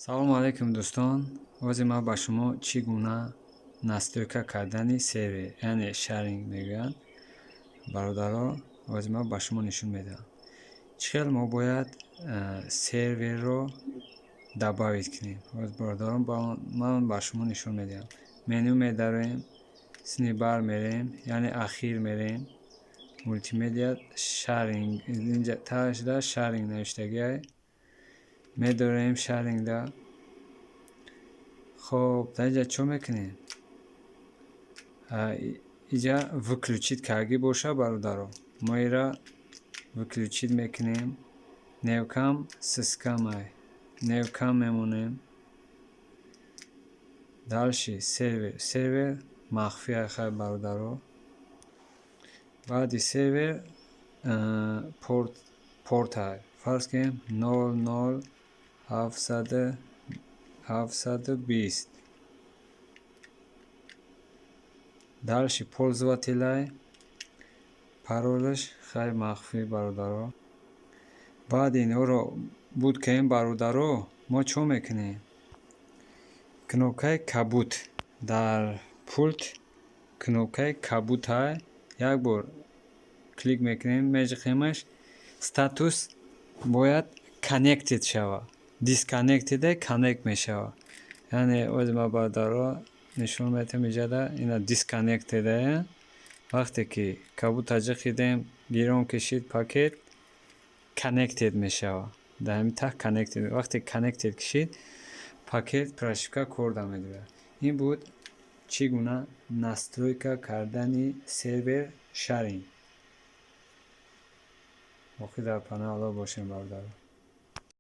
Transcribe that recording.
Салому алайкум, дӯстон! Ҳозир ман ба шумо чӣ гуна настройка кардани сервер, яъне sharing мегӯянд, бародаро, ҳозир ман ба шумо нишон медиҳам, чӣ хел мо бояд серверро добавить кунем. Ҳозир, бародарон, ман ба шумо нишон медиҳам. Меню медароем, сини бар мерем, яъне ахир мерем, мултимедиа sharing, инҷа таҳашда sharing навиштагиай, медорем sharing да. Хоб, дар инҷа чӣ мекунем? Иҷа выключить кардагӣ боша, бародаро, мо ира выключить мекунем. Newcom Cisco-май, Newcom мемонем. Дальше сервер, сервер махфия. Хай, бародаро, баъди сервер порт, портай фарз кунем 0 0 700 720. Дальше пользователай, паролаш хай махфӣ, бародаро. Баъди инҳоро буд кунем, бародаро, мо чӣ мекунем? Кнопкаи кабуд дар пульт, кнопкаи кабудай, як бор клик мекунем, меҷиқемаш. Статус бояд connected шавад, disconnected connect мешавад. Яъне ози ман, бародаро, нишон медиҳам, иҷада ина disconnected. Вақте ки кабудта ҷиқидем, гирон кишид, пакет connected мешавад. Дар ҳамин таҳ connected, вақте connected кишид, пакет прошивка кор медиҳад. Ин буд чӣ гуна настройка кардани сервер sharing. Боқӣ дар паноҳи Аллоҳ бошем, бародаро.